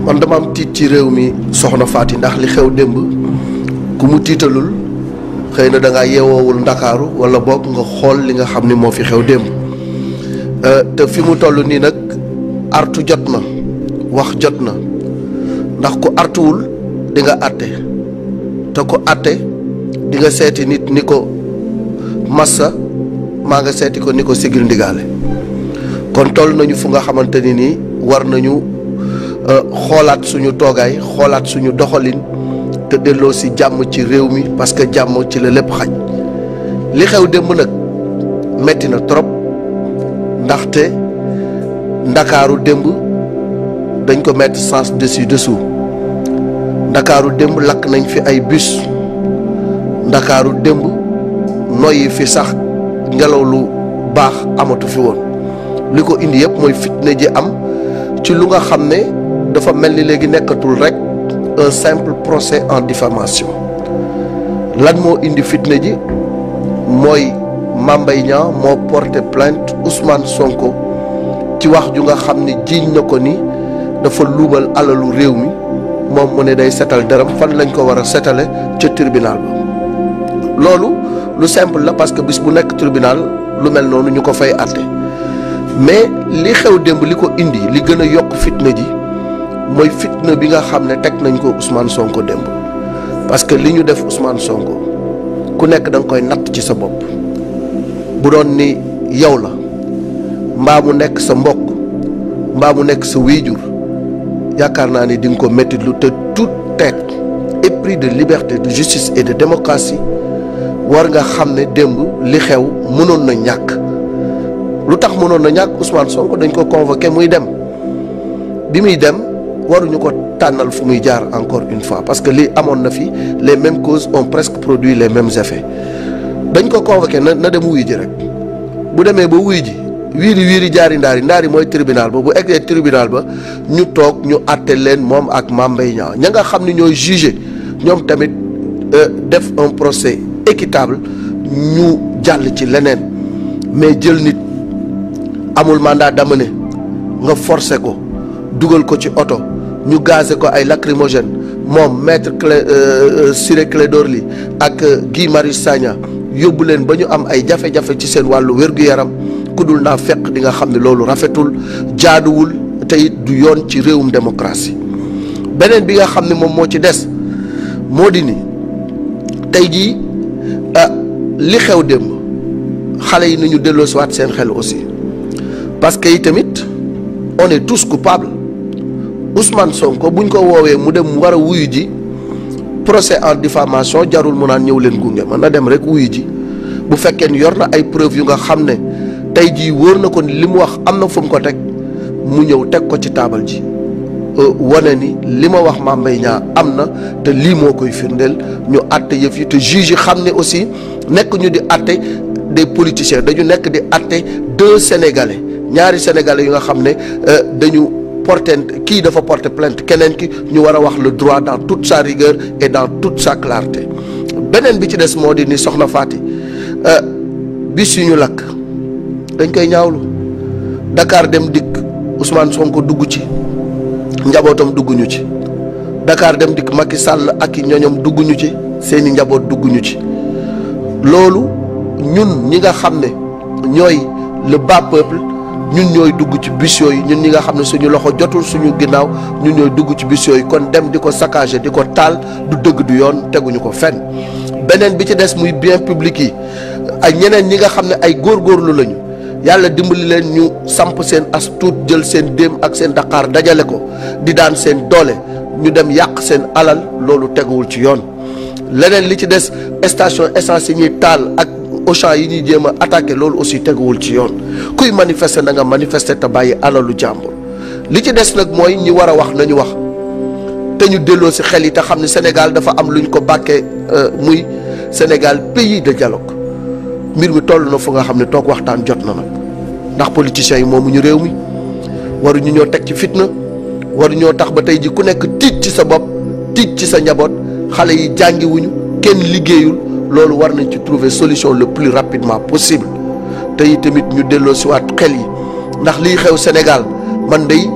man dama am tiit ci réew mi soxna Faty ndax li xew démb ku mu tiitalul xëy na da ngaa yeewoowul ndakaaru wala boog nga xool li nga xam ni moo fi xew démb te fi mu toll nii nag artu jot na wax jot na ndax ku artuwul di nga àtte te ku àtte di nga seeti nit ni ko massa maa nga seeti ko ni ko sigil ndigaale kon toll nañu fu nga xamante ni nii war nañu xoolaat suñu toogaay xoolaat suñu doxalin te delloo si jàmm ci réew mi parce que jàmm ci la lépp xaj li xew démb nag metti na trop ndaxte ndakaaru démb dañ ko mettre sens dessus dessous ndakaaru démb lakk nañ fi ay bus ndakaaru démb noyyi fi sax ngelaw lu baax amatu fi woon li ko indi yëpp mooy fitna ji am ci lu nga xam ne dafa mel ni léegi nekkatul rek un simple procès en diffamation lan moo indi fitna ji mooy Mame Mbaye Niang moo porté plainte Ousmane Sonko ci wax ju nga xam ne jiiñ na ko ni dafa luubal alalu réew mi moom mu ne day setal deram fan lañ ko war a setale ca tribunal ba loolu lu simple la parce que bis bu nekk tribunal lu mel noonu ñu ko fay àtte mais li xew démb li ko indi li gën a yokk fitna ji mooy fitna bi nga xam ne teg nañ ko Ousmane Sonko démb parce que li ñu def Ousmane Sonko ku nekk da nga koy natt ci sa bopp bu doon ni yow la mbaa mu nekk sa mbokk mbaa mu nekk sa wéyjur yaakaar naa ni di nga ko métti lu te tout être épris de liberté de justice et de démocratie war nga xam ne démb li xew mënoon na ñàkk lu tax mënoon na ñàkk Ousmane Sonko dañ ko convoqué muy dem bi muy dem waruñu ko tànnal fu muy jaar encore une fois parce que li amoon na fi les mêmes causes ont presque produit les mêmes effets dañ ko convoqué na dem wuy ji rek bu demee ba wuy ji wiiri jaari ndaari mooy tribunal ba bu eggee tribunal ba ñu toog ñu àtte leen moom ak Mame Mbaye Niang ña nga xam ne ñooy jugé ñoom tamit def un procès équitable ñu jàll ci leneen mais jël nit amul mandat d'amener nga forcé ko dugal ko ci oto ñu gazé ko ay lacrymogène moom maître Ciré Clédor Ly ak Guy Marius Sagna yóbbu leen ba ñu am ay jafe-jafe ci seen wàllu wér-gu-yaram ku dul naa fekk di nga xam ne loolu rafetul jaaduwul te it du yoon ci réewum démocratie beneen bi nga xam ne moom moo ci des moo di ni tey jii li xew démb xale yi nañu delloosiwaat seen xel aussi parce que tamit on est tous coupables Ousmane Sonko buñ ko woowee mu dem mu war a wuyu ji procès en diffamation jarul mu naan ñëw leen gunge mën na dem rek wuyu ji bu fekkee ni yor na ay preuve yu nga xam ne tey jii wóor na ko ni li mu wax am na fu mu ko teg mu ñëw teg ko ci taabal ji wane ni li ma wax Mame Mbaye Niang am na te lii moo koy firndeel ñu àtte yëf yi te juge yi xam ne aussi nekk ñu di àtte des politiciens dañu nekk di àtte deux sénégalais ñaari sénégalais yu nga xam ne dañu porter kii dafa porter plainte keneen ki ñu war a wax le droit dans toute sa rigueur et dans toute sa clarté beneen bi ci des moo di ni soxna Faty bis yu ñu lakk dañ koy ñaawlu Dakar dem dikk Ousmane Sonko dugg ci njabootam dugguñu ci Dakar dem dikk Macky Sall ak i ñoñom dugguñu ci seeni njaboot dugguñu ci loolu ñun ñi nga xam ne ñooy le bas peuple ñun ñooy dugg ci bus yooyu ñun ñi nga xam ne suñu loxo jotul suñu ginnaaw ñun ñooy dugg ci bus yooyu kon dem di ko saccager di ko taal du dëgg du yoon teguñu ko fenn beneen bi ci des muy bien public yi ak ñeneen ñi nga xam ne ay góorgóorlu lañu yàlla dimbali leen ñu samp seen as tuut jël seen déem ak seen daqaar dajale ko di daan seen doole ñu dem yàq seen alal loolu teguwul ci yoon leneen li ci des station essence yi ñuy taal ak Auchan yi ñuy jéem a attaqué loolu aussi teguwul ci yoon kuy manifester na nga manifester te bàyyi alalu jàmbur li ci des nag mooy ñi war a wax nañu wax te ñu delloo si xel yi te xam ne Sénégal dafa am luñ ko bàkkee muy Sénégal pays de dialogue mbir mi toll na fu nga xam ne toog waxtaan jot na nag ndax politiciens yi moomu ñu réew mi waruñu ñoo teg ci fitna waruñoo tax ba tey ji ku nekk tiit ci sa bopp tiit ci sa njaboot xale yi jàngiwuñu kenn liggéeyul loolu war nañ ci trouver solution le plus rapidement possible te tamit ñu delloo si waat xel yi ndax liy xew Sénégal man day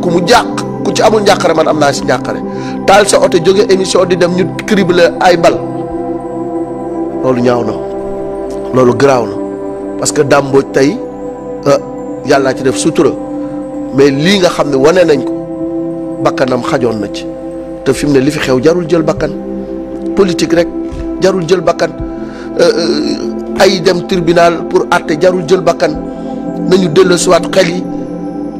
ku mu jàq ku ci amul njàqare man am naa si njàqare taal sa oto jóge émission di dem ñu criblé ay bal loolu ñaaw na loolu garaaw na parce que Dame Mbodj tey yàllaa ci def sutura mais lii nga xam ne wane nañ ko bakkanam xajoon na ci te fi mu ne li fi xew jarul jël bakkan politique rek jarul jël bakkan ay dem tribunal pour àtte jarul jël bakkan nañu delloosiwaat xel yi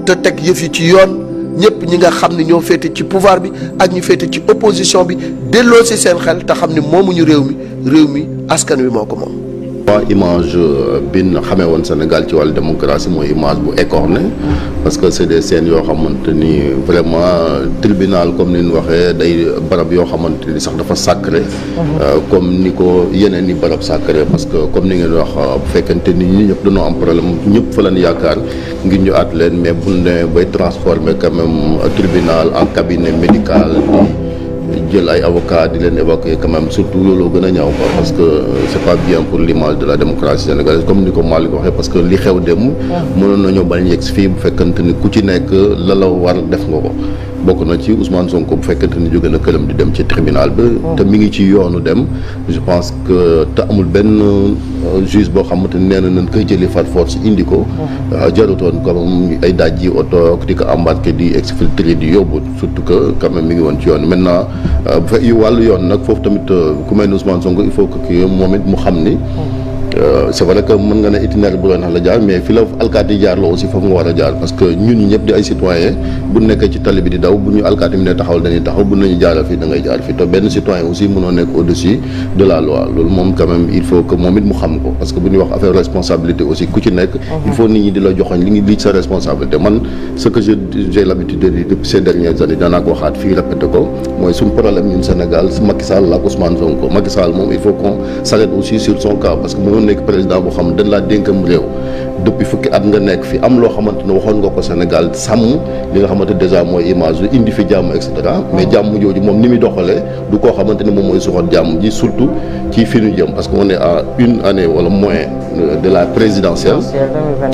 te teg yëf yi ci yoon ñëpp ñi nga xam ne ñoo féete ci pouvoir bi ak ñu féete ci opposition bi delloosi seen xel te xam ne moomuñu réew mi askan wi moo ko moom. waaw image bi ñu xamee woon Sénégal ci wàllu démocratie mooy image bu écorné parce que c'est des scènes yoo xamante ni vraiment tribunal comme ni ñu waxee day barab yoo xamante ni sax dafa sacré comme ni ko yeneen i barab sacré parce que comme ni ngeen wax bu fekkente ni ñi ñëpp dañoo am problème ñëpp fa lañ yaakaar ngir ñu àtt leen mais buñ ne bay transformer quand même tribunal en cabinet médical jël ay avocat di leen évacuer quand même surtout looloo gën a ñaaw quoi parce que c'est pas bien pour l'image de la démocratie sénégalaise comme ni ko Malick waxee parce que li xew dem mënoon nañoo bañ yegg si fii bu fekkante ni ku ci nekk la war def nga ko bokk na ci Ousmane Sonko bu fekkente ni jóge na këram di dem ci tribunal bi te mi ngi ci yoonu dem je pense que te amul benn juge boo xamante ni nee na nañ koy jëli far force indi ko jarutoon comme ay daaj ji oto di ko embarqué di exfiltré di yóbbu surtout que quand même mi ngi woon ci yoon maintenant bu fekk wàllu yoon nag foofu tamit ku mel ni Ousmane Sonko il faut que kii moom it mu xam ni c'est vrai que mën nga ne itinéraire bu doon la jaar mais fi la alkaati jaar la aussi foofu nga war a jaar parce que ñun ñëpp di ay citoyen bu nekkee ci tali bi di daw bu ñu alkaati mi ne taxawal dañuy taxaw bu nañu jaaral fii da ngay jaar fii te benn citoyen aussi mënoo nekk au-dessus de la loi loolu moom quand même il faut que moom it mu xam ko parce que bu ñuy wax affaire responsabilité aussi ku ci nekk il faut nit ñi di la joxoñ li sa responsabilité man ce que j'ai l'habitude de dire depuis ces dernières années danaa ko waxaat fii répété ko mooy suñu problème ñun Sénégal Macky Sall ak Ousmane Sonko Macky Sall moom il faut qu'on s'arrête aussi sur son cas parce que nekk président boo xam dañ laa dénkam réew depuis fukki at nga nekk fi am loo xamante ne waxoon nga ko Sénégal sàmm li nga xamante déjà mooy image bi indi fi jàmm et cetera mais jàmm jooju moom ni muy doxalee du koo xamante ne moom mooy suxat jàmm ji surtout ci fi ñu jëm parce que on est à une année wala moins de la présidentielle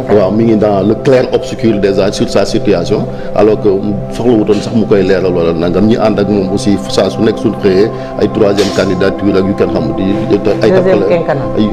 waaw mi ngi dans le clair obscur déjà sur sa situation alors que soxla wutoon sax mu koy leeral wala nangam ñi ànd ak moom aussi saa su nekk suñ xëyee ay troisième candidature ak yu kenn xamut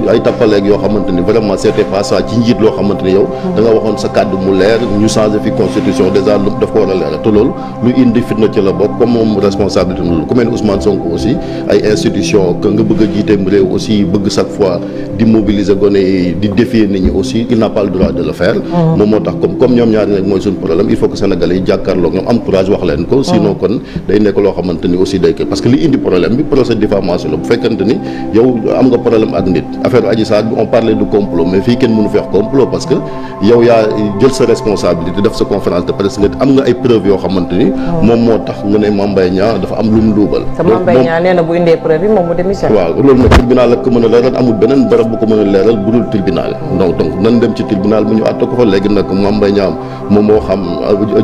ay tappaleeg yoo xamante ni vraiment c'était pas ça ci njiit loo xamante ni yow da nga waxoon sa kàddu mu leer ñu changé fi constitution déjà lu daf ko war a leeral te loolu lu indi fitna ci la bokk comme moom responsabilité loolu ku mel ni Ousmane Sonko aussi ay institution que nga bëgg a jiiteem réew aussi bëgg chaque fois di mobiliser gone yi di défier nit ñi aussi il n'a pas le droit de le faire moom moo tax comme ñoom ñaari rek mooy suñu problème il faut que Sénégalais yi jàkkaarloog ñoom am courage wax leen ko sinon kon day nekk loo xamante ni aussi day parce que li indi problème bi procès de diffamation la bu fekkante ni yow am nga problème ak nit affaire Adji Sarr bi on parlait de complot mais fii kenn mënu fi wax complot parce que yow yaa jël sa responsabilité def sa conférence de presse nga am nga ay preuves yoo xamante ni moom moo tax nga ne Mame Mbaye Niang dafa am lu mu luubal te Mame Mbaye Niang nee na bu indee preuve yi moom mu démissionné waaw loolu nag tribunal la ko mën a leeral amul beneen barab bu ko mën a leeral bu dul tribunal donc nan dem ci tribunal bu ñu àtte ko fa léegi nag Mame Mbaye Niang moom moo xam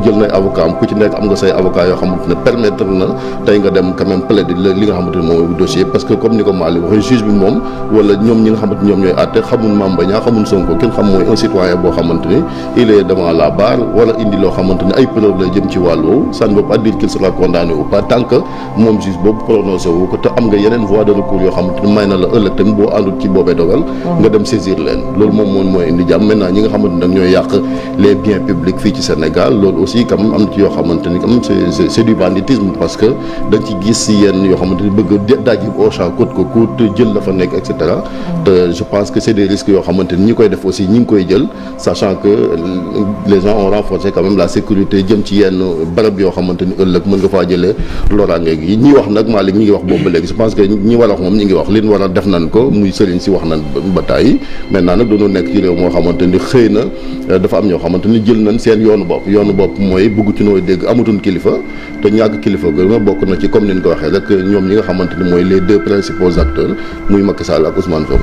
jël nay avocat am ku ci nekk am nga say avocat yoo xamante ne permettre na tey nga dem quand même plaider li nga xamante ne moom dossier parce que comme ni ko Malick waxee juge bi moom wala ñoom ñi nga xamante ñoom ñooy àtte xamul Mame Mbaye Niang xamul Sonko kenn xam mooy un citoyen boo xamante ni il est devant la barre wala indi loo xamante ni ay preuve lay jëm ci wàll woowu ça ne veut pas dire qu'il sera condamné ou pas tant que moom juge boobu prononcé wu ko te am nga yeneen voie de recours yoo xamante ni may na la ëllëg tamit boo àndul ci boobee dogal nga dem saisir leen loolu moom mooy indi jàmm maintenant ñi nga xamante nag ñooy yàq les biens publics fii ci Sénégal loolu aussi quand même am na ci yoo xamante ni quand même c'est du banditisme parce que da nga ci gis si yenn yoo xamante ni bëgg daaji au champ coûte que coûte jël la fa nekk et cetera te je pense que c'est des risques yoo xamante ni ñi koy def aussi ñi ngi koy jël sachant que les gens ont renforcé quand même la sécurité jëm ci yenn barab yoo xamante ni ëllëg mën nga faa jëlee loraange gi ñi wax nag Malick ñi ngi wax boobu ba léegi je pense que ñi war a wax moom ñi ngi wax li ñu war a def nañ ko muy sëriñ si wax nañ ba tàyyi maintenant nag doonoo nekk ci réew moo xamante ni xëy na dafa am ñoo xamante ni jël nañ seen yoonu bopp mooy bëgg ci nooy dégg amatuñ kilifa te ñàkk kilifa gën a bokk na ci comme ni ñu ko waxee rek ñoom ñi nga xamante ni mooy les deux principaux acteurs muy Macky Sall ak Ousmane Sonko